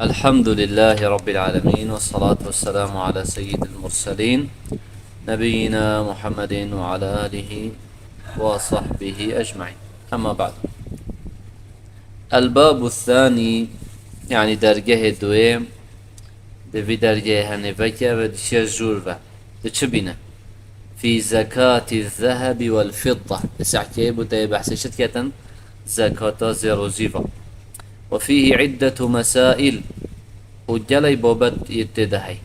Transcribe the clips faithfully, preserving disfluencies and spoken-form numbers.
الحمد لله رب العالمين، والصلاة والسلام على سيد المرسلين، نبينا محمد وعلى آله وصحبه أجمعين. أما بعد. الباب الثاني، يعني dergehê duyê, di vî dergehê henê veke ve dişiye jûr ve. Di çi bîne? في زكاة الذهب والفضة. Di sehkeyê bû te behsê çi diketin? Zekata zêr û zîva. وفيه عدة مسائل. Û gelek babet yê tê de hey.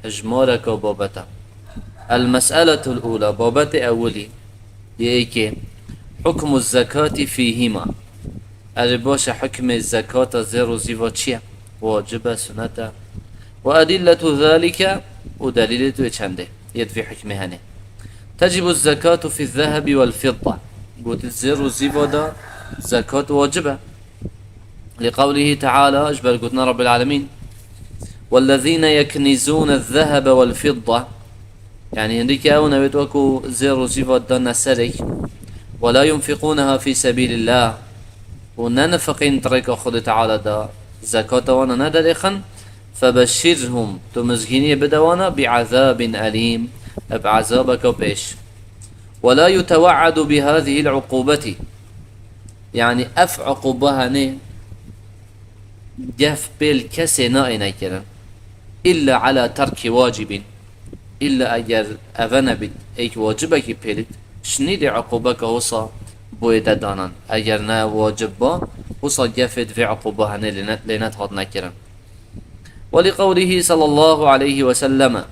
Hijmareka babeta. المسألة الأولى, babetê ewilî, yê êkê. حكم الزكاة فيهما. Erê baş e, hukmê zekata zêr û zîva çi ye? Wacib e, sunet e? وأدلة ذلك, û delîlê wê çend e, yê di vî hukmê hene. تجب الزكاة في الذهب والفضة. Gotin zêr û zîva de zekat wacib e. لقوله تعالى, ji ber gotina Rabbil Alemîn, والذين يكنزون الذهب والفضة. Yani hindikî ew ne wê wekû zêr û zîva dane serek. ولا ينفقونها في سبيل الله. Û ne nifiqîn di rêka Xwedê Teala de, zekata wana ne derêxin. فبشرهم, tu mizgîniyê bide wana, بعذاب أليم, bi ezabeke pêş. ولا يتوعد بهذه العقوبة. Yani ev uquba hene, gef pêl kesê nayêne kirin. إلا على ترك واجب. Îlla eger eve nebît, êk wacibekî pêlît, şinî dê uqubeke wisa boyê te danan. Eger ne wacib ba, wisa gefê di vê uquba hene lê ne, lê ne hatine kirin. ولقوله صلى الله عليه وسلم.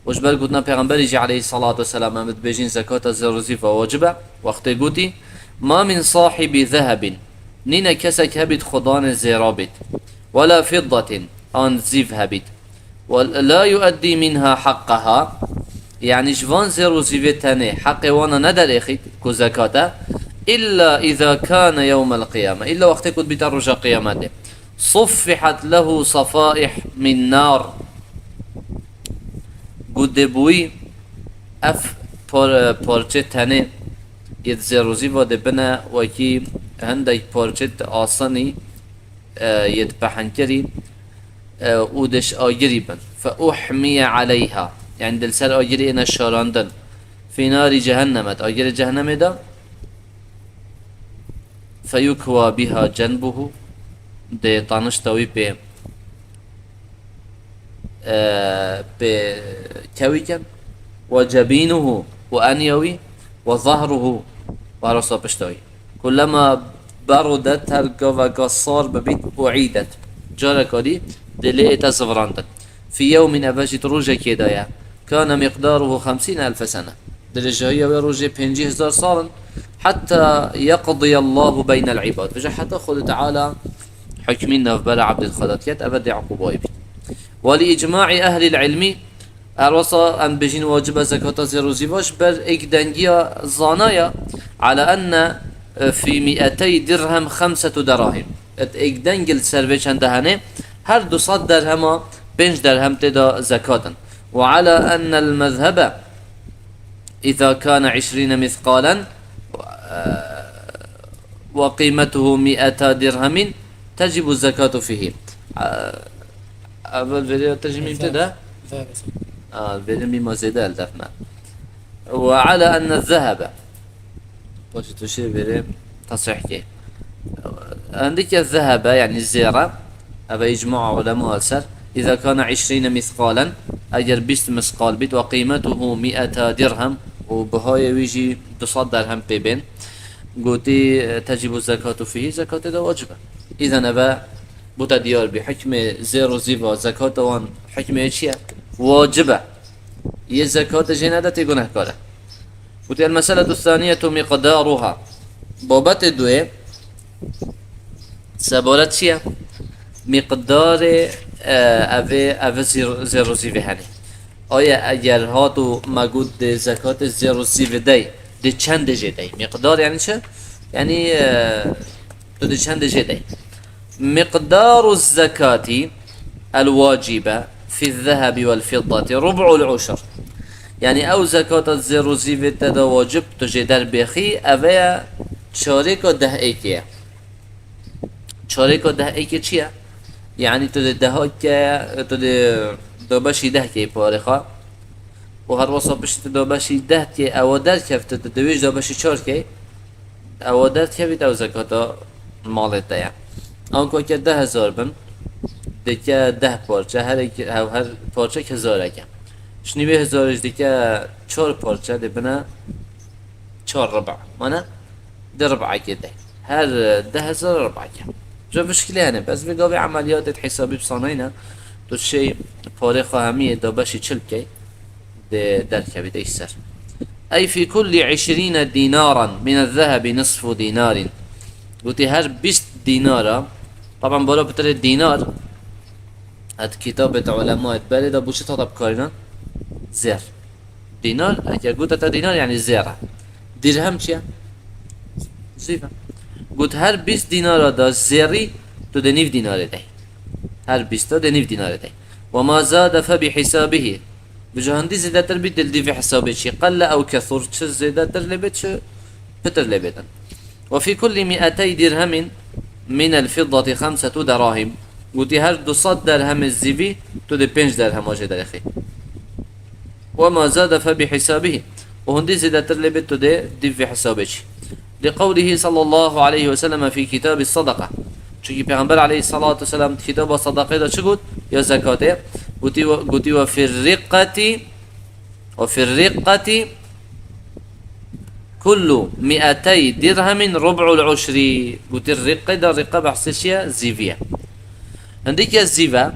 Û ji ber gotina Pêxemberî jî aleyhissalatu vesselam, em dibêjin zekata zêr û zîva wacib e, wextê gotî, ما من صاحب ذهب, nîne kesek hebît xwedanê zêra bît, ولا فضة, an zîv hebît, ولا يؤدي منها حقها, yani ji van zêr û zîvê tenê heqê wana nederêxît ku zekat e, إلا إذا كان يوم القيامة, îlla wextê ku dibîte roja qiyametê. صفحت له صفائح من نار. Got dê bi wî ev par-, parçê tenê yê di zêr û zîva de bine wekî hindek parçê di asanî, e, yê di pehenkirî, e, û di ji agirî bin. فأحمي عليها. Yani di li ser agirî êne şarandin. في نار جهنم, di agirê cehennemê de. فيكوى بها جنبه, dê tanişta wî pê, e, pê kewî kin, وجبينه, û eniya wî, وظهره, û arasa pişta wî. كلما بردت, her gaveka sar bibît, أعيدت, careka dî dê lê ête zivirandin. في يوم, ev jî di rojekê de ye. كان مقداره خمسين ألف سنة. Dirêjahiya wê rojê pêncî hezar sal in. حتى يقضي الله بين العباد. Vêca heta Xwedê Teala hukmî navbera ebdên xwe de diket, ev dê uqubayê bît. ولإجماع أهل العلم, her wesa em bêjin wacibe zekata zêr û zîva ji ber êkdengiya zana ye, على أن في مئتي درهم خمسة دراهم. Et êkdengî li ser vê çende hene, her du sed derhema pênc derhem tê de zekat in. وعلى أن المذهب إذا كان عشرين مثقالا وقيمته مئتا درهم تجب الزكاة فيه. Ev verê te jî mîm tê de? Ver, ver. A, verê mîma zêde el defne. وعلى أن الذهب. Paşê tu şê verê tesih kê. Hindike zehebe, yani zêre, ev icma ulema ser, إذا كان عشرين مثقالا, eger bîst misqal bît, وقيمته مئتا درهم, û bihayê wî jî du sed derhem pê bên, gotî, تجب الزكاة فيه, zekatê de wacib e. Îzen eve bû te diyar bî, hikmê zêr û zîva, zekata wan hikmê çi ye? Wacib e. Yê zekatê jê nede tê gunehkar e. Gotî, المسألة الثانية مقدارها. Babetê duyê, sebaret çi ye? Miqdarê, e, evê, evê zêr-, zêr û zîvê henê. Aya eger hat û me got dê zekatê zêr û zîvê dey, dê çendê jê dey? Miqdar yani çi? Yani, e, tu dê çendê jê dey? مقدار الزكاة الواجبة في الذهب والفضة ربع العشر. Yani ew zekata zêr û zîvê te de wacib tu jê derbêxî, eve ye çarêka deh êkê ye. Çarêka deh êkê çi ye? Yanî tu dê deha ke, tu dê dabeşî deh key parê xwe. Û her wesa piştî tu dabeşî deh key, ewa derkevt, tu dê wê jî dabeşî çar key. Ewa derkevît, ew zekata malê te ye. Anku ke deh hezar bin, dike deh parçe, her ek-, hev-, her parçek hezarek e. Ji nîvê hezarê jî dike çar parçe, dê bine çar riba. Mana, di ribakê de. Her, e, deh hezar ribakê. Ji vê şikilê hene. Bes vê gavê emeliyatê hesabî bi sanayî ne. Tu şey parê xwe hemiyê dabeşî çil bikey, dê derkevî de ser. Ey fî kullî işrîne dînaran mine zehebî nisfu dînarîn. Gotî her bîst dînara, taban bara pitirê dînar, et kitabê te ulemayê berê de bû çi tata bikarînan? Zêr. Dînar, eger gote te dînar, yanî zêr e. Dîrhem çi ye? Zîv e. Got her bîst dînara da zêrî, tu dê nîv dînarê dey. Her bîst da dê nîv dînarê dey. Ve ma zade fe bi hesabihî. Bi ca hindî zêdetir bî, dê li dîvê hesabê çi? Qelle ew kethur, çi zêdetir lê bê, çi pitir lê bêdin. Ve fî kullî mi'etey dirhemîn minel fiddetî xemsetu derahim. Gotî her du sed derhemê zîvî, tu dê pênc derhema jê derêxî. Ve ma zade fe bi hesabihî. Û hindî zêdetir lê bê, tu dê dîv vê hesabê çi. Li qewlihî sallallahu aleyhi ve sellem fî kitabî sadaka. Çunkî Pêxember aleyhissalatu vesselam kitaba sadaqê de çi got? Ya zekatê. Gotî ve, gotî ve fir riqeti, ve fir riqeti kullu mi'etey dirhemin rub'ul uşri. Gotî riqe de, riqe behsê çi ye? Zîvî ye. Hindî ke zîve,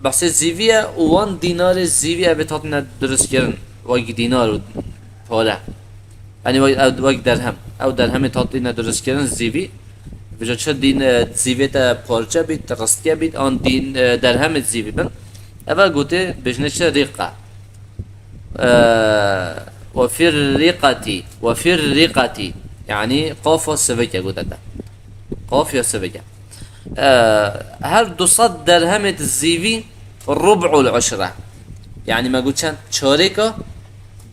behsê zîvî ye û wan dînarê zîvî ev ê hatine dirustkirin, wek dînar û pare. Yanî wek, ew, wek derhem. Ew derhemê hatine dirustkirin zîvî. Vêca çi dîn, e, zîvê te parçe bît, ristke bît, an dîn, e, derhemê zîvî bin. Eva gotê bêjne çi? Rîqa. E, ve fir rîqatî, ve fir rîqatî. Yanî qafa sivike gote te. Qaf ya sivike. E, her du sed derhemê zîvî rub'ul uşre. Yanî me got çend? Çarêka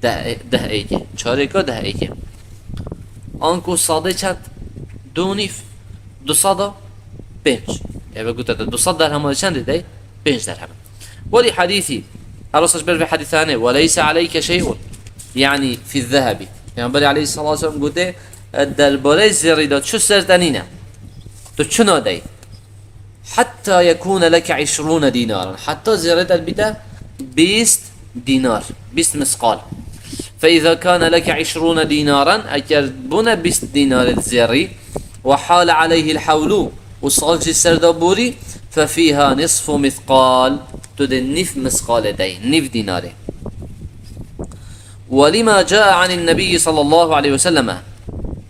deh, deh êkê. Çarêka deh êkê. Anku sadê çend? Du nîv. Du seda pênc. Eve gote te du sed derhema çendê dey? Pênc derhem. Welî hadîsî. Her wisa ji ber vê hadîsanê. Ve leyse aleyke şey'un. Yanî fî zehebî. Pêxemberê aleyhissalatu vesselam gote, e, derbarê zêrî de çi ser te nîne. Tu çi nadey? Hatta yekûne leke işrûne dînaran. Heta zêrê te bîte bîst dînar, bîst misqal. Fe îza kâne leke işrûne dînaran, eger bûne bîst dînarê zêrî, ve hâle aleyhil hewlû, û sal jî ser de borî, fe fîha nisfu misqal, tu dê nîv misqalê dey, nîv dînarê. Ve lima caa anin nebiyyi sallallahu aleyhi ve selleme.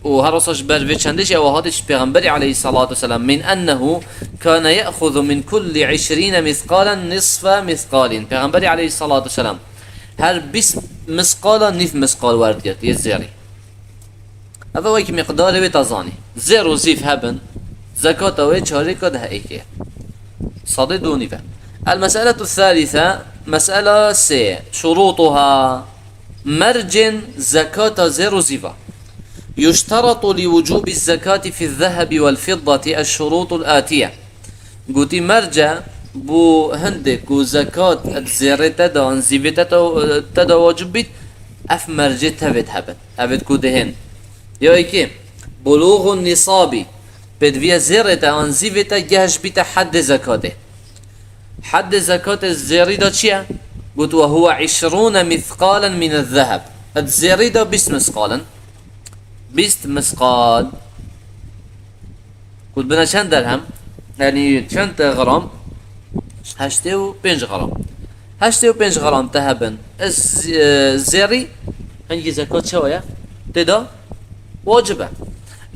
Û her wisa ji ber vê çendê jî ew hatî ji Pêxemberî aleyhissalatu vesselam, min ennehu kâne ye'xuzu min kulli işrîne misqalen nisfe misqalin. Pêxemberî aleyhissalatu vesselam her bîst misqala nîv misqal werdigirt, yê zêrî. Ev e wekî miqdarê wê te zanî. Zêr û zîv hebin, zekata wê çarêka deh êkê. Sadê du nîv e. El meseletu thalithe, mesela sê, şurutuha, mercên zekata zêr û zîva. Yuşteratu li wucubi zekati fi zehebi vel fiddati eşşurutul atiye. Gotî merce bo hindê ku zekat di zêrê te de an zîvê te, te de wacib bît, ev mercê tevêt hebin. Evêt ku dihên. Ya êkê, buluğun nisabi, pêdiviye zêrê te an zîvê te gehş bîte heddê zekatê. Heddê zekatê zêrî de çi ye? Got, "Ve huve işrûne mîsqalen mîne zeheb." Di zêrî de bîst misqal in. Bîst misqal. Got, "Bine çend derhem?" Yanî çend gram? Heştê û pênc gram. Heştê û pênc gram te hebin. Ez, e, zêrî, hingî zekat çawa ye? Tê de wacib e.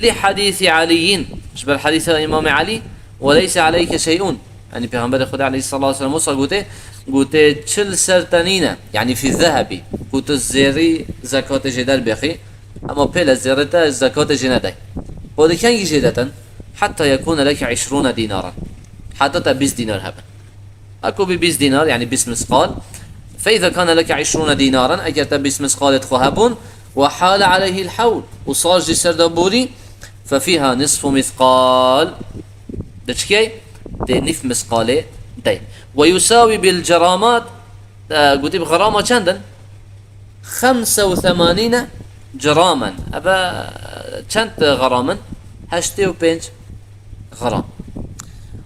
Li hadîsî Aliyyin, ji ber hadîsa Îmamê Alî, "Ve leyse aleyke şey'un." Yanî Pêxemberê Xwedê aleyhissalatu vesselam wisa gote, gote, "Çi li ser te nîne?" Yanî fî zehebî, ku tu zêrî zekatê jê derbêxî, ema pê le zêrê te zekatê jê nedey. Û di kengî jê detin? "Hetta yekûne leke işrûne dînaran." Heta te bîst dînar hebin. Eku bi bîst dînar, yanî bîst misqal. Fe îza kâne leke işrûne dînaran, eger te bîst misqalê xwe hebûn, ve hale aleyhil hewl, û sal jî ser de borî, fe fîha nisfu misqal. Diçikey? Tê nîf misqalê dey. Ve yusawi bil ceramat, e, gotî bi xerama çend in? Xemse û themanîne ceramen. Eve çend xeram in? Heştê û pênc xeram.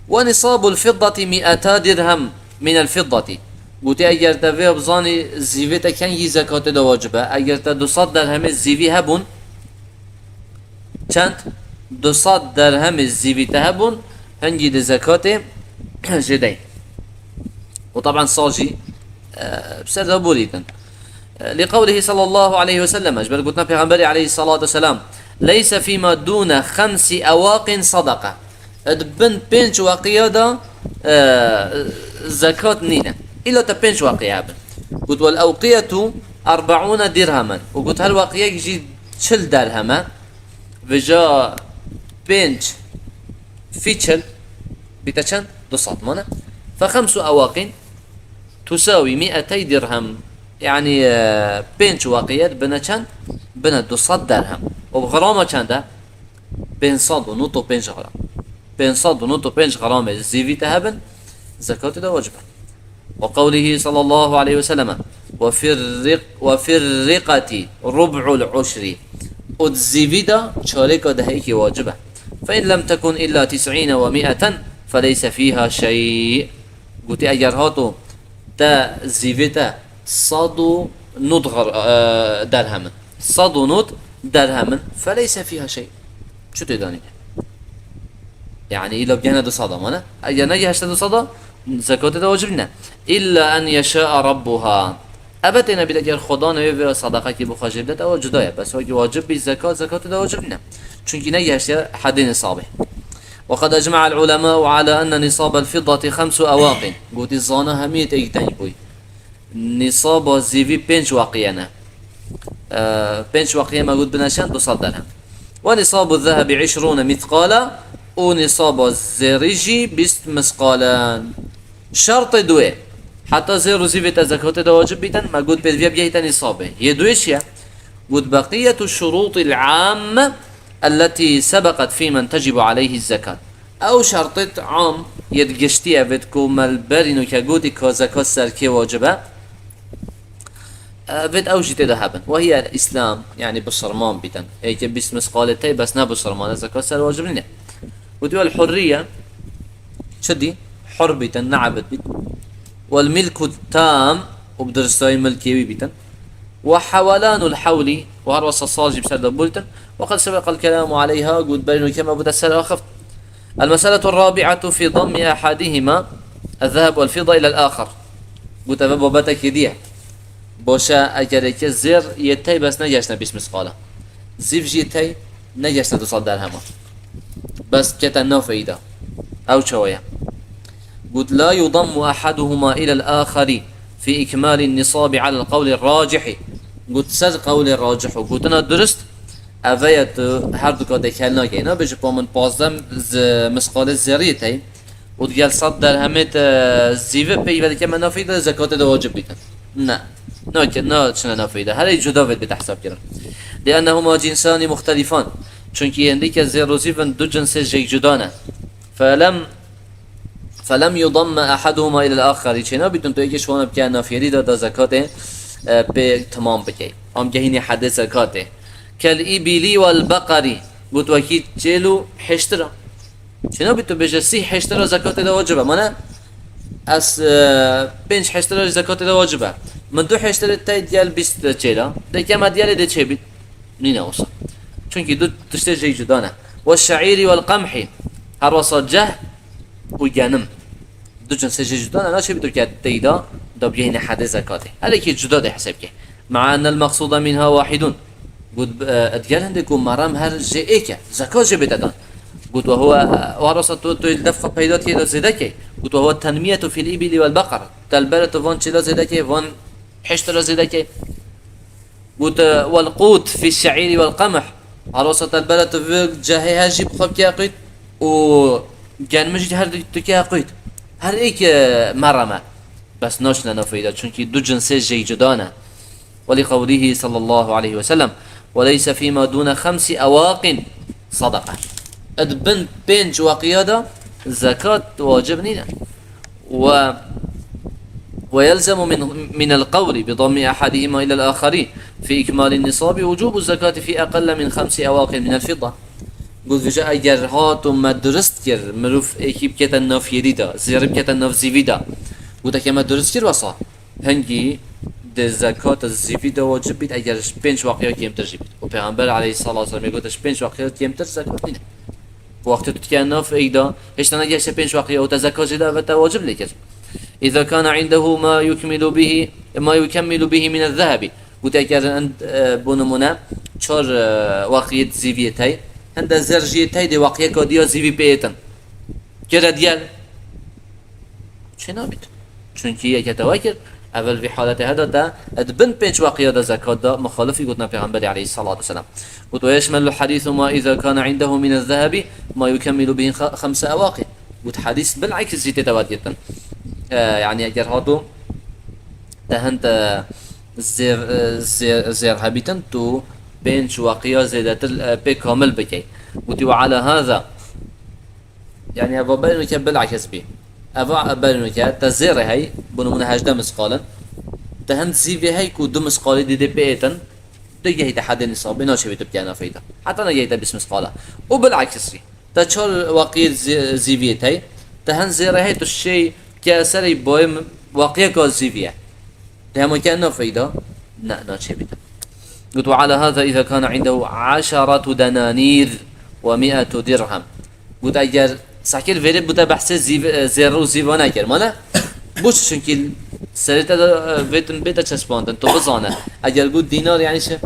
Ve nisabul fiddati mi'eta dirhem minel fiddati. Gotî eger te vê bizanî zîvê te kengî zekatê de wacib e. Eger te du sed derhemê zîvî hebûn, çend? Du sed derhemê zîvî te hebûn, hingî di zekatê jê dey. Û taban sal jî, e, bi ser de borîtin. E, li qewlihi sallallahu aleyhi ve sellem, ji ber gotina Pêxemberê aleyhissalatu vesselam, "Leyse fîma dûne xemsi ewaqin sadaka." Di bin pênc weqiya de, e, zekat nîne. Îla te pênc weqiya hebin. Got, "Wel ewqiyetu erbeûne dirhemen." Û got, "Her weqiyek jî çil derhem e." Vêca pênc fî çil bîte çend? Du sed mane. Fe xemsu ewaqin tusawi mi'etey dirhem. Yanî, e, pênc weqiye bine çend? Bine du sed derhem. Û bi xerama çend e? Pênc sed û nod û pênc xeram. Pênc sed û nod û pênc xeramê zîvî te hebin, zekatê de wacib e. Ve qewlihi sallallahu aleyhi ve selleme, "Ve firriq-, ve firriqati rub'ul uşri." Û di zîvî de çarêka dehêkê wacib e. "Fe in lem tekun illa tis'îne ve mi'eten fe leyse fîha şey." Gotî, eger hato te zîvê te sed û nod xer-, e, derhem in. Sed û nod derhem in. Fe leyse fîha şey. Çi tê danî? Yanî îla bigehne du sed a mane. Eger negehişte du sed a, zekatê de wacib nîne. Îlla en yeşa'a rabbuha. Eve têne bît eger Xweda newê vê sadaqekî bi xwe jê bide, ewa cuda ye. Bes wekî wacib bî zekat, zekatê de wacib nîne. Çunkî negehiştiye hedê nisabê. Ve qed ecma'el ulema'u ala enne nisabel fiddati xemsu ewaqin. Gotî zana hemî yê têk deng bûy. Nisaba zîvî pênc weqiye ne. E, pênc weqiye me got bine çend? Du sed derhem. Ve nisabu zehebi işrûne mîsqala û nisaba zêrî jî bîst misqal e. Şertê duê. Heta zêr û zîvê te zekatê de wacib bîtin, me got pêdiviya bigehîte nisabê. Yê duê çi ye? Got beqiyetu şurûtil amme elletî sebeqet fîmen tecibu aleyhi zekat. Ew şertêt am yê giştî evêt ku me li berî nûke gotî ka zekat ser kê wacib e, evêt ew jî tê de hebin. Ve hiye el-Îslam, yanî bisilman bîtin. Êkê bîst misqalê tey bes ne bisilman e, zekat ser wacib nîne. Û diyo el-hurriye, çi dî? Hur bîtin, ne ebid bît. Wel milku tam, û bi diristayî milkê wî bîtin. Ve hewelanul hewlî, û her wesa sal jî bi ser de bûritin. Ve qed sebeqel kelamu aleyha, got berî nûke me bûte ser axift. El meseletu rabi'atu fî dammi ehadihima el zeheb wel fidda ilel axir. Got eve babetekê diye. Boşe eger êkê zêr yê tey bes negehiştine bîst misqala. Zîv jî tey negehiştine du sed derhema. Bes kete nav feyda. Ew çawa ye? Got, "La yudammu ahaduhuma ilel axari fi ikmalin nisabi alel qawli racihi." Got, ser qawlê racih û gotina durist, eve ye tu her du katê kel nake. Nabêje pa min pazdeh z-, misqalê zêrî tey û digel sed derhemê te zîve peyve dike me nafeyda zekatê de wacib bîtin. Ne. Nake, na çine nafeyda. Her ê cuda vêt bête hesab kirin. Li'ennehuma cinsani muhtelifan. Çunkî hindî ke zêr û zîv in du cinsê jêk cuda ne. Felem, felem yudamme ahaduhuma ilel axari. Çênabîtin tu êkê ji wana bike nafyerî de da zekatê, e, pê temam bikey. Am gehînî hedê zekatê. Kel îbîlî wel beqerî. Got wekî çêl û hêştira. Çênabît tu bêje sî hêştira zekatê de wacib e. Mane ez, e, pênc hêştira jî zekatê de wacib e. Min du hêştirê tey diyel bîst çêla. Dê kema diyelê dê çêbît. Nîne wisa. Çunkî du tiştê jê cuda ne. Ve şe'îrî wel qemhî. Her wesa ceh û genim. Du cinsê jê cuda ne. Naçê bî tu ke teyda da bigehîne hedê zekatê. Her êkê cuda dê heseb ke. Ma'a ennel meqsuda minha wahidun. Got, e, digel hindê ku merem her jê êk e. Zekat jê bête dan. Got, ve huwe, e, her wesa tu, tu li def xwe peyda dikey da zêde key. Got, ve huwe tenmiyetu fil îbîlî wel beqer. Te li ber tu van çêla zêde key, van hêştira zêde key. Got, e, wel qût fî şe'îrî wel qemh. Her wesa te li ber tu vê cehê her jî bi xwe bike qût û genimê jî her du bike qût. Her êk, e, merem e. Bes naçine nafeyda, çunkî du cinsê jê cuda ne. Welî qewlîhî sallallahu aleyhi ve sellem, "Ve leyse fîma dûne xemsî ewaqin sadaka." Ed bin pênc weqiya de Zekat wacib nîne. Ve, ve yelzemu min, minel qewli bi dammi ahadihima ilel axari fi ikmalin nisabi wucubu zekati fi aqalla min xemsi awaqin minel fidda. Got vêca eger hato me durist kir, mirov êkî bikete nav yêrî de, zêrî bikete nav zîvî de. Got eke me durist kir wesa. Hingî di zekata zîvî de wacib bît, eger ji pênc waqiya kêmtir jî bît. Û Pêxember aleyhissalatu vesselam ê gote ji pênc waqiya kêmtir zekat nîne. Wextê tu dikeye nav êk de, hêşta negehişte pênc waqiya û te zekat jê de, eve te wacib lê kir. Îza kana indehu ma yukmilu bihi, ma yukemmilu bihi min ez-zehebi. Got eger hin, e, bo nimûne, çar, e, waqiyê zîviyê tey, hinde zêr jî tey dê waqiyeka diya zîvî pê êtin. Kire diyel. Çê nabît. Çunkî yeke te wekir, evel vî haletê heda te, di bin pênc waqiya de zekat da, muxalifî gotina Pêxemberê aleyhissalatu vesselam. Got, "Ve yeşmelul hadîsu ma îza kana indehu min ez-zehebi ma yukemmilu bihi xa-, xemse ewaqi." Got, hadîs bil'eks jî tê te wadiyetin. E, yani eger hato te hin te zêr, e, zêr, zêr hebîtin, tu pênc waqiya zêdetir, e, pê kamil bikey. Gotî, "Ve ala haza." Yani eva berîneke bil'ekes bî. Eva berîneke te zêrê hey, bo nimûne hejdeh misqal in. Te hin zîvê hey ku du misqalî dîdê pê êtin, tu gehî te hedê nisabê naçê wê tu bikene feyda. Heta negehî te bîst misqala. Û bil'ekes jî. Te çar waqiyê zî-, zîviyê tey. Te hin zêrê hey tu şêy ke serê boyê waqiyeka zîviye. Dê hema ke na feyda, ne, naçê bîte. Got, "Ve ala haza îza kana indehu eşaratu denanîr ve mi'etu dirhem." Got, eger sehkir vêrê bûte behsê zîv-, e, zêr û zîva nekir. Mane? Bo çi? Çunkî serê te de, e, vêtin bête çespandin. Tu bizane. Eger got dînar, yani çi?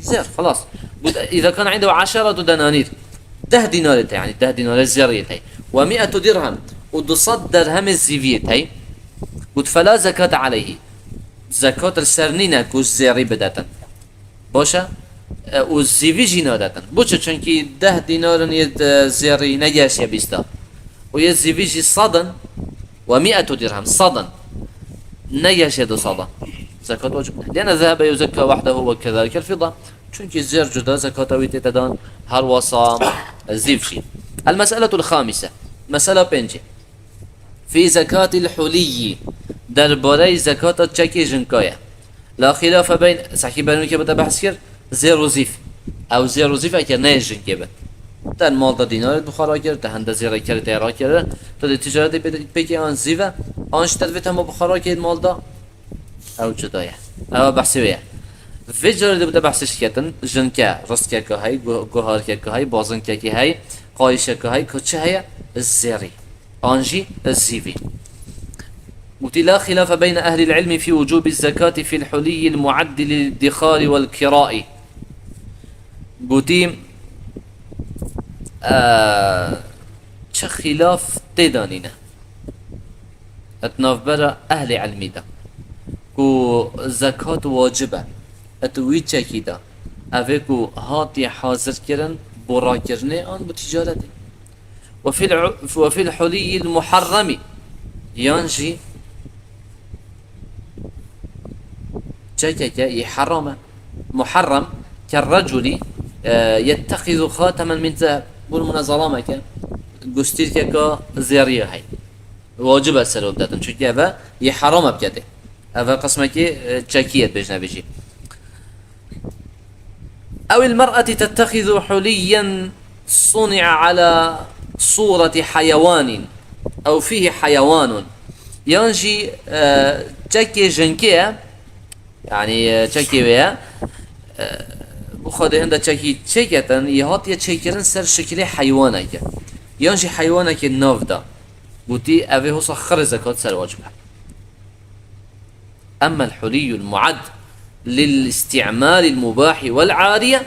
Zêr, xelas. Got, "Îza kana indehu eşaratu denanîr." Deh dînarê te, yani deh dînarê zêrê te. "Ve mi'etu dirhem." Û du sed derhemê zîviyê te. Got, "Fela zekate aleyhi." Zekat li ser nîne ku zêrî bidetin. Baş e? E, û zîvî jî nadetin. Bo çi? Çunkî deh dînarin yê, e, zêrî negehişiye bîsta. Û yê zîvî jî sedin, "Ve mi'etu dirhem", sedin. Negehişiye du sedan. Zekat wacib ne. "Lîenne zehebe yuzekka wahdehu ve kezalikel fidda." Çunkî zêr cuda zekata wî tête dan, her wasa zîv jî. El mes'eletul xamise. Mesela pêncî. Fî zekatil huliyyi, derbarey zekata çekê jinka ye. La xilafe beyn, sehkî berûnke bite behs kir, zêr û zîf. Ew zêr û zîf eke neyê jinkê bin. Te mal da dînarê bi xwe rakir, te hende zêrê kerê te rakir, tu dê ticaretê pê-, pêkê an zîve, an ji te divê te hema bi xwe rakê mal da. Ew cuda ye. Ew behsê wê ye. Vê carê de bide behsê şiketin, jinke, rizkeke hey, gu-, guharkeke hey, bazinkekê hey, qayişeke hey, ku çi heye? Zêrî. An jî zîvî. Gotî, "La xilafe beyne ehlil ilmi fî wucûbi zekati fîl huliyil muaddi lil dixari wel kirai." Gotî, e, çi xîlaf tê de nîne. Et navbera ehlê ilmî de ku zekat wacib e, et wî çekî de, ev ê ku hatiye hazirkirin bo rakirinê an bo ticaretê. Ve fil, ve fil huliyil muharremi, yan jî çekeke yê heram e. Muharrem, kerreculi, e, yettexizu xatemen min zeheb. Bo nimûne zelameke, gustîrkeka zêrî ye hey. Wacib e ser û bidetin. Çunkî eve yê heram e biketê. Eve qismekî, e, çekî ye dibêjine vê jî. Ew il mer'eti tettexizu huliyyen suni'a ala sureti hayewanin. Ew fihi hayewanun. Yan jî, e, çekê jinkê ye. Yani, e, çekê wê ye. E, bu xwedê hinde çekî çêketin, yê hatiye çêkirin ser şikilê heywaneke. Yan jî heywanekê nav da. Gotî, ev ê hosa xirê zekat ser wacib e. Emmel huliyul muad lil isti'malil mubahi vel ariye.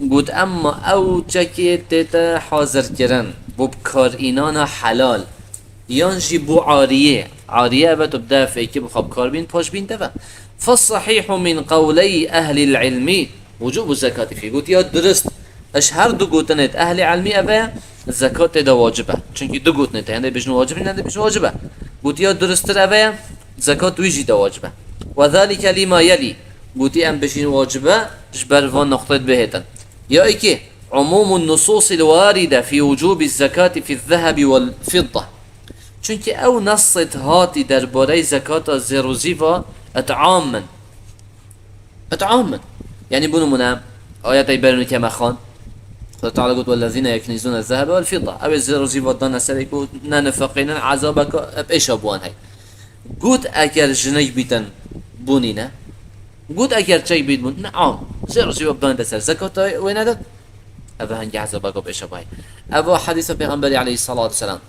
Got, emma ew çekê tête hazirkirin bo bikarînana helal, yan jî bo ariyê. Ariye eve tu bi def êkî bi xwe bikar bîn, paş bîn deve. Fesahihu min qewley ehlil ilmi wucubu zekati fî. Got, ya durist, ji her du gotinê ehlê ilmî eve ye, zekat tê de wacib e. Çunkî du gotinê te, hindê bêjin wacib in, hindê bêjin wacib e. Got, ya duristtir eve ye, zekat wî jî de wacib e. Ve zalike lima yelî. Gotî, em bêjin wacib e, ji ber van noqtê dibê hêtin. Ya êkê, عموم النصوص الواردة في وجوب الزكاة في الذهب والفضة. Çunkî ew nesêt hatî derbarey zekata zêr û zîva et am in. Et am in. Yanî bo nimûne, ayetê berûnî ke me xwend. Xweda Teala got, "والذين يكنزون الذهب والفضة." Ew ê zêr û zîva dane serê ku ne nifeqînin, ezabeke pêşa bi wan hey. Got, eger jinik bîtin, bo nîne. Got, eger çek bît bo, ne am. Zêr û zîva bidane te ser. Zekata wê nede. Ev hingî ezabeke pêşa bi hey. Ev o hedîsa Pêxemberî aleyhissalatu vesselam.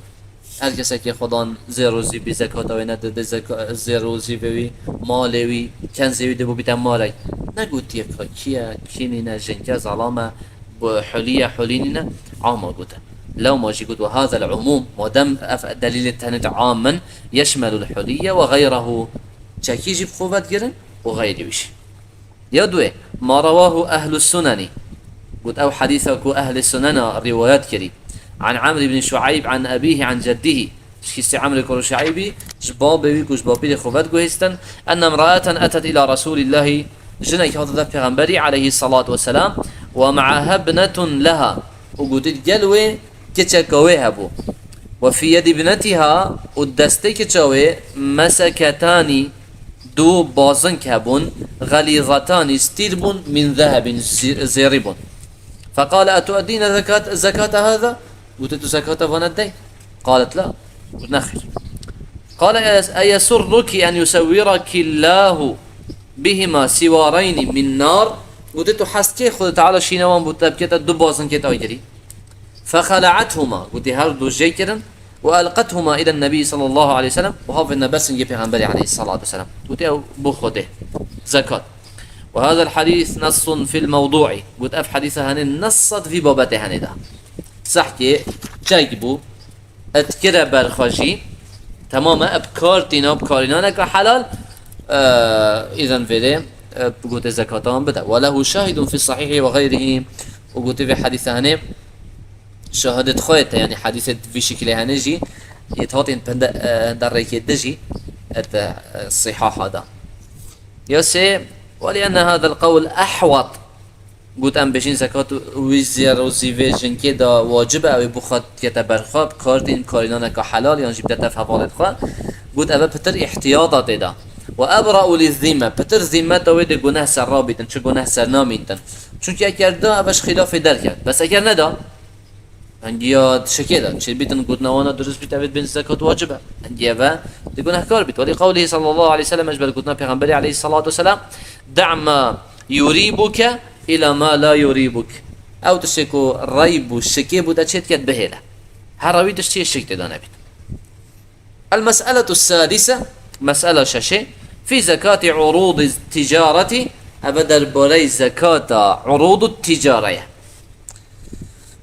Her kesekî Xwedan zêr û zîvî zekata wê nede, de zeka-, zêr û zîvê wî, malê wî, kenzê wî de bo bîte marek. Negotiye ka kî ye, kî nîne, jinke, zelame, bu hulî ye, hulî nîne, ama gote. Lewma jî got, "وهذا العموم", madem ev delîlê tenê de am in, "يشمل الحلي وغيره", çekî jî bi xwe ve digirin û xeyrî wî jî. Ya duê, "ما رواه أهل السنن". Got ew hedîsa ku ehlê sunena rîwayet kirî. عن عمرو بن شعيب عن أبيه عن جده. Ji kîsê Emrê kuro Şeîbî, ji babê wî ku ji bapîrê xwe ve diguhêstin. أن امرأة أتت إلى رسول الله. Jinek hate dev Pêxemberî aleyhissalatu vesselam. ومعها ابنة لها. Û gotî gel wê kiçeka wê hebû. وفي يد ابنتها. Û destê kiça wê مسكتان. Du bazink hebûn, غليظتان, stîr bûn, من ذهب, zî-, zêrî bûn. فقال: "أتؤدين زكاة، زكاة هذا؟" Gote, "Tu zekata vana dey?" قالت: "لا." Got, "Nexêr." قال: "أيسرك أن يسورك الله بهما سوارين من نار؟" Gote, "Tu hez dikî Xwedê Teala şîna wan bo te bikete du bazinkêt agirî?" فخلعتهما، gotî her du jê kirin, وألقتهما إلى النبي صلى الله عليه وسلم، û havêne ber singê Pêxemberê aleyhissalatu vesselam. Gotî ew bo Xwedê. Zekat. وهذا الحديث نص في الموضوع. Got ev hedîsa henê nessa di vî babetê henê de. Sehkê çek bû, et kire ber xwe jî, temam e, bi kar tîna, bi karînaneke helal, e, îzin vêrê, e, bi gotê zekata wan bide. وله شاهد في الصحيح وغيره. Û gotê vê hedîsa henê şahidê xwe ye te, yanî hedîsê vî şekilê hene jî, yê hatên pinde, e, derrêkê di jî, et, e, sihaha da. Ya sê, ولأن هذا القول أحوط. Got, em bêjin zekat wî zêr û zîvê jinkê de wacib e, ew ê bo xwe dikete ber xwe, bi kar tîn, karînaneke helal, yan jî bidete hevalê xwe. Got, ev e pitir îhtiyata tê de. وأبرأ للذمة، pitir zîmeta wê dê guneh ser rabîtin, çi guneh ser namîntin. Çunkî eger da, ev e ji xîlafê derket. Bes eger neda, Hingî ya şikê de, çêbîtin gotina wana dirust bît, ev ê bên zekat wacib e. Hingî ev e, dê gunehkar bît. ولقوله صلى الله عليه وسلم، ji ber gotina Pêxemberê aleyhissalatu vesselam, "دع ما يريبك إلى ما لا يريبك." Ew tiştê ku reyb û şikê bo te çêdiket bihêle. Hera wî tiştê şik tê de nebît. المسألة السادسة، mesela şeşê, في زكاة عروض التجارة، ev e derbarey zekata urûd û ticare ye.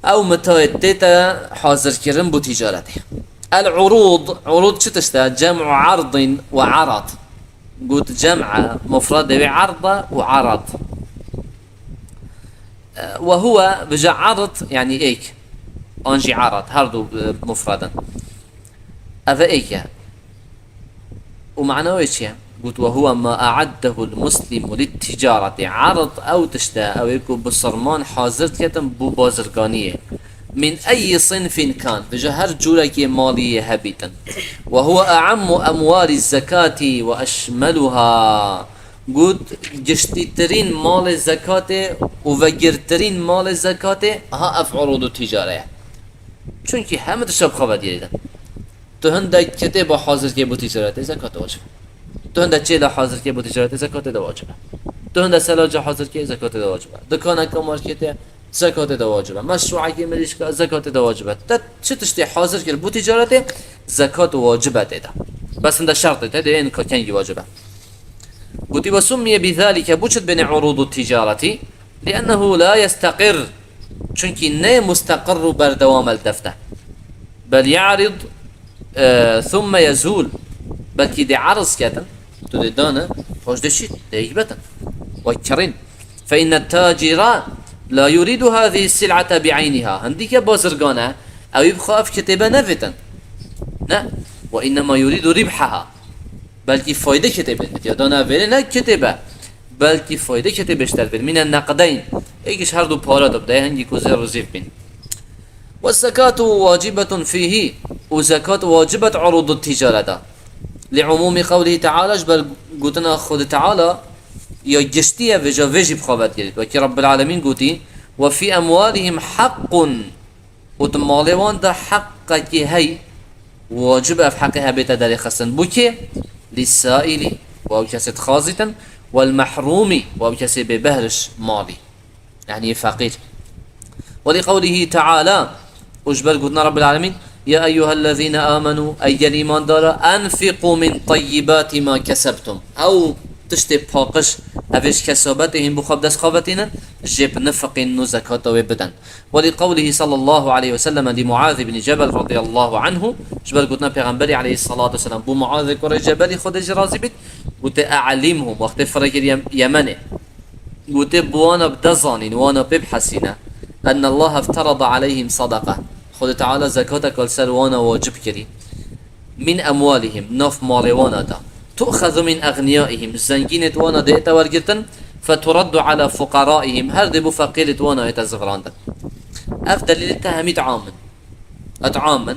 Ew mitayê tête hazirkirin bo ticaretê. العروض، urûd çi tişt e? جمع عرض وعرض. Got cem e, mufradê wê erd e û erad. وهو، bêje erd, yanî êk. An jî erad, her du, e, mufrad in. Ev êk e. Û mana wê çi ye? Got, "وهو ما أعده المسلم للتجارة." Erd ew tişt e, ew ê ku bisilman hazir diketin bo bazirganiyê. "من أي صنف كان." Bêje her cûrekê malî yê hebîtin. "وهو أعم أموال الزكاة وأشملها." Got, giştîtirîn malê zekatê û vegirtirîn malê zekatê, ha ev urûd û ticare ye. Çunkî hemî tişta bi xwe ve diyê de. Tu hindek kitêba hazir kê bo ticaretê, zekat wacib e. Tu hindek çêla hazir kê bo ticaretê, zekatê de wacib e. Tu hindek selaca hazir kê, zekatê de wacib e. Dikaneke marketê, zekatê de wacib e. Meşruekê mirîşka, zekatê de wacib e. Te çi tiştê hazir kir bo ticaretê, zekat wacib e tê de. Bes hindek şertê te dê ên ka kengî wacib e. Gotî, "وسمي بذلك", bo çi dibêne urûd û ticaretî? "لأنه لا يستقر." Çunkî ne musteqir û berdewam e li def de. "بل يعرض، e, ثم يزول." Belkî dê erz ketin, tu dê dane, paş dê şît, dê yek betin. Wek kirîn. "فإن التاجر لا يريد هذه السلعة بعينها." Hindîke bazirgan e, ew ê bi xwe ev kitêbe nevêtin. Ne. "وإنما يريد ربحها." Belkî fayde kitêbe, ya dana vêrê ne kitêbe. Belkî faydekê tê bêşter bê. Mine neqdeyn. Êk ji her du para de bide, hingî ku zêr û zîv bîn. والزكاة واجبة فيه، û zekat wacib e urûd û tîcare de. لعموم قوله تعالى، ji ber gotina Xwedê Teala ya giştî ye, vêca vê jî bi xwe ve digirît. Wekî Rabbil Alemîn gotî: وفي أموالهم حق، û di malê wan de heqekî hey, wacib ev heqê hebête derêxistin. Bo kê? للسائل، bo ew kesê dixwazîtin, والمحروم، bo ew kesê bêbehriş malî. Yanî feqîr. ولقوله تعالى، û ji ber gotina Rabbil Alemîn: يا أيها الذين آمنوا، ey gel îmandara, أنفقوا من طيبات ما كسبتم. Ew tiştê paqij, ev ê ji kesabetê hîn bi xwe bi dest xwe ve tînin, jê binifiqînin û zekata wê bidin. ولقوله صلى الله عليه وسلم لمعاذ بن جبل رضي الله عنه، ji ber gotina Pêxemberî aleyhissalatu vesselam bo Muazê kurê Cebelî, Xwedê jê razî bît, gote: أعلمهم، wextê firê kir Yem-, Yemenê. Gote: bi wana bide zanîn, wana pê bihesîne. أن الله افترض عليهم صدقة. Xwedê Teala zekateka li ser wana wacib kirî. من أموالهم، nav malê wana de. تؤخذ من أغنيائهم، zengînêt wana dê ête wergirtin. فترد على فقرائهم، her dê bo feqîrêt wana ête zivirandin. Ev delîlê te hemî diam in. Diam in.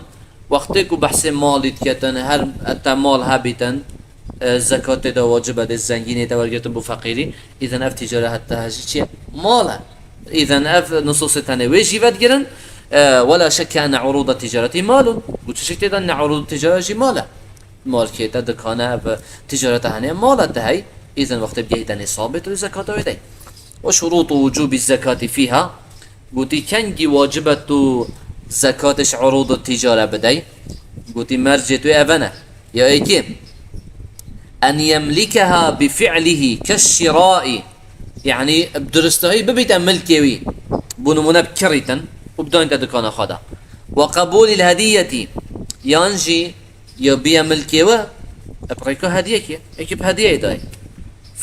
Wextê ku behsê malî diketin, her te mal hebîtin, e, zekat tê de wacib e, dê zengînê te wergirtin bo feqîrî, îzen ev tîcare heta hejî çi ye? Mal e. Îzen ev nusûsê tenê wê jî vedigirin, e, ولا شك أن عروض التجارة مال. Û çi şik tê de ne urûd tîcare jî mal e. Malkê te, dikane, ev tîcareta hene, mala te hey, îzen wextê bigehîte nîsabê tu zekata wê dey. وشروط وجوب الزكاة فيها، gotî kengî wacib e tu zekatê ji urûd tîcare bidey? Gotî mercê tu ev e ne. Ya êkê, أن يملكها بفعله كالشراء، yanî bi duristahî bibîte milkê wî, bo nimûne bikirîtin û bidanîte dikana xwe de. وقبول الهدية، yan jî ya biye milkê we, bi rêka hediyekê, êkî bi hediyeyê dayê.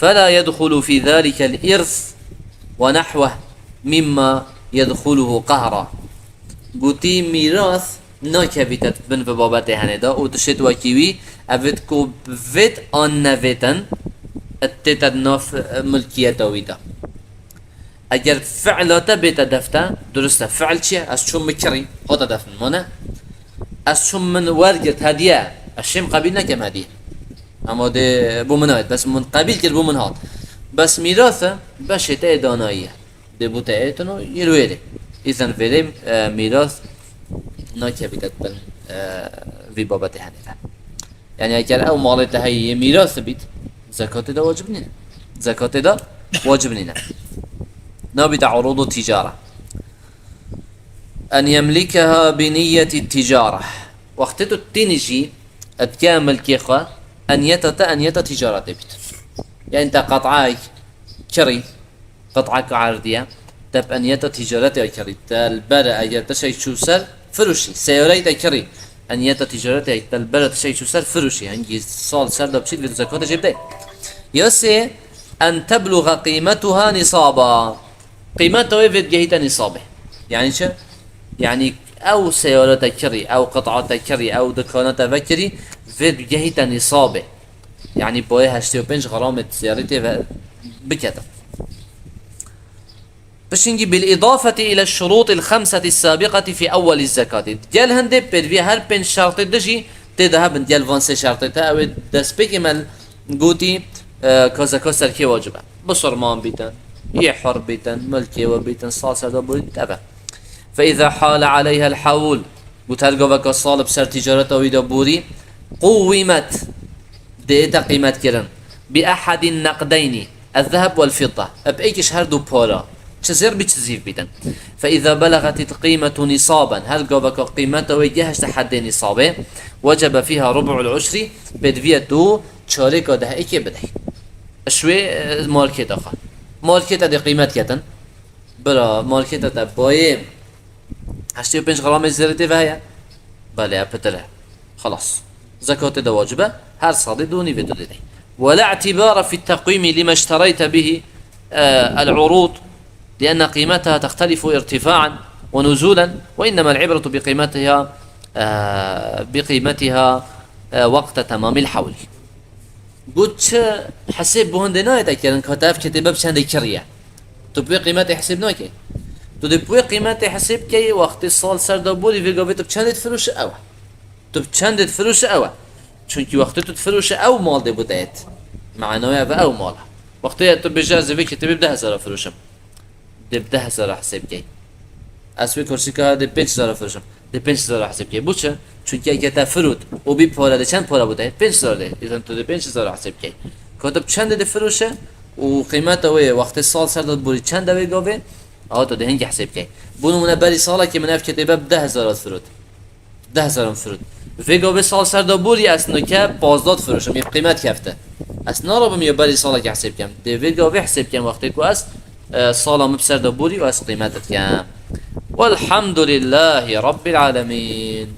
فلا يدخل في ذلك الإرث ونحوه مما يدخله قهرا. Gotî mîras nakevîte bin vê babetê henê de û dişêt wekî wî, evêt ku vêt an nevêtin, tête di nav, e, milkiyeta wî de. Eger fi'la te bête defte, durist e, fi'l çi ye? Ez çûm min kirî, hate def min, mane? Ez çûm min wergirt hediye, ez şêm qebîl nekem hediye. Ama dê bo min ayet, bes min qebîl kir, bo min hat. Bes mîras e, beşê te ê danayî ye. Dê bo te êtin û yê wêrê. Îzen vêrê, e, mîras nakevîte bin, e, vî babetê henê ve. Yanî eger ew malê te heye yê mîras bît, zekatê de wacib nîne. Zekatê de wacib nîne. Nabîte urûdu tîcare. أن يملكها بنية التجارة. Wextê tu tînî jî dike milkê xwe, enyeta te enyeta tîcaretê bît. Yanî te qet'ayek kirî, qet'ek erdî ye, te bi enyeta tîcaretê kirî, te li ber e, eger tiştek çû ser, firûşî. Seyareyê te kirî, enyeta tîcaretê te li ber e, tiştek çû ser, firûşî. Hingî sal ser de biçît, vê tu zekatê jê bidey. Ya sê, أن تبلغ قيمتها نصابا. Qîmeta wê vê digehîte nîsabê. Yanî çi? Yanî ew seyara te kirî, ew qit'a te kirî, ew dikana te vekirî, vê digehîte nîsabê. Yanî bayê heştê û pênc gramê zêrî tê ve bikete. Pişingî بالإضافة إلى الشروط الخمسة السابقة في أول الزكاة. Gel hindê pêdivî her pênc şertê dijî tê de hebin. Gel van sê şertê te, ew ê destpêkê me gotî, e, ka zekat ser kê wacib e. Bisurman bîtin, yê hur bîtin, milkê we bîtin, sal ser de borî bît, ev e. فإذا حال عليها الحول، got her gaveka sal bi ser tîcareta wî de borî, قومت، dê ête qîmetkirin, بأحد النقدين، الذهب والفضة، bi êkî ji her du para, çi zêr bî, çi zîv bîtin. فإذا بلغت القيمة نصابا، her gaveka qîmeta wê gehişte heddê nîsabê، وجب فيها ربع العشر، pêdivî ye tu çarêka deh êkê bidey. Ji wê, e, markêta xwe. Markêta dê qîmet ketin. Bira, markêta te bayê heştê û pênc gramê zêrê tê ve heye? Belê, e pitir e. Xelas. Zekatê de wacib e, her salê du û nîvê tu didey. ولا اعتبار في التقويم لما اشتريت به، آه، العروض، لأن قيمتها تختلف ارتفاعا ونزولا، وإنما العبرة بقيمتها، آه، بقيمتها، آه، وقت تمام الحول. Bo çi hesêb bo hindê nayê te kirin, ka te ev kitêbe bi çendê kiriye? Tu bi wê qîmetê hesêb nakey. Tu dê bi wê qîmetê hesêb key, wextê sal ser de borî, vê gavê tu bi çendê difiroşe ew e. Tu bi çendê difiroşe ew e. Çunkî wextê tu difiroşe ew mal dê bo te yêt. Manaya ev e, ew mal e. Wextê tu bêje ez ê vê kitêbê bi deh hezara firoşim. Dê bi deh hezara hesêb key. Ez wê kursîka dê pênc hezara firoşim. Dê pênc hezara hesêb key. Bo çi? Çunkî eke te firot û bî pare dê çend pare bo te yêt? Pênc hezar dê. Îzan tu dê pênc hezara hesêb key. Ka tu bi çendê difiroşe û qîmeta wê wextê sal ser de borî çend e wê gavê? Awa tu dê hingî hesêb key. Bo nimûne berî salekê min ev kitêbe bi deh hezara firot. Deh hezar firot. Vê gavê sal ser de borî ez nike pazdeh difiroşim, yê qîmet kefte. Ez narabim yê berî salekê hesêb kem. Dê vê gavê hesêb kem wextê ku ez, e, sala min bi ser de borî û ez qîmet dikem. Welhamdulillahî Rabbil Alemîn.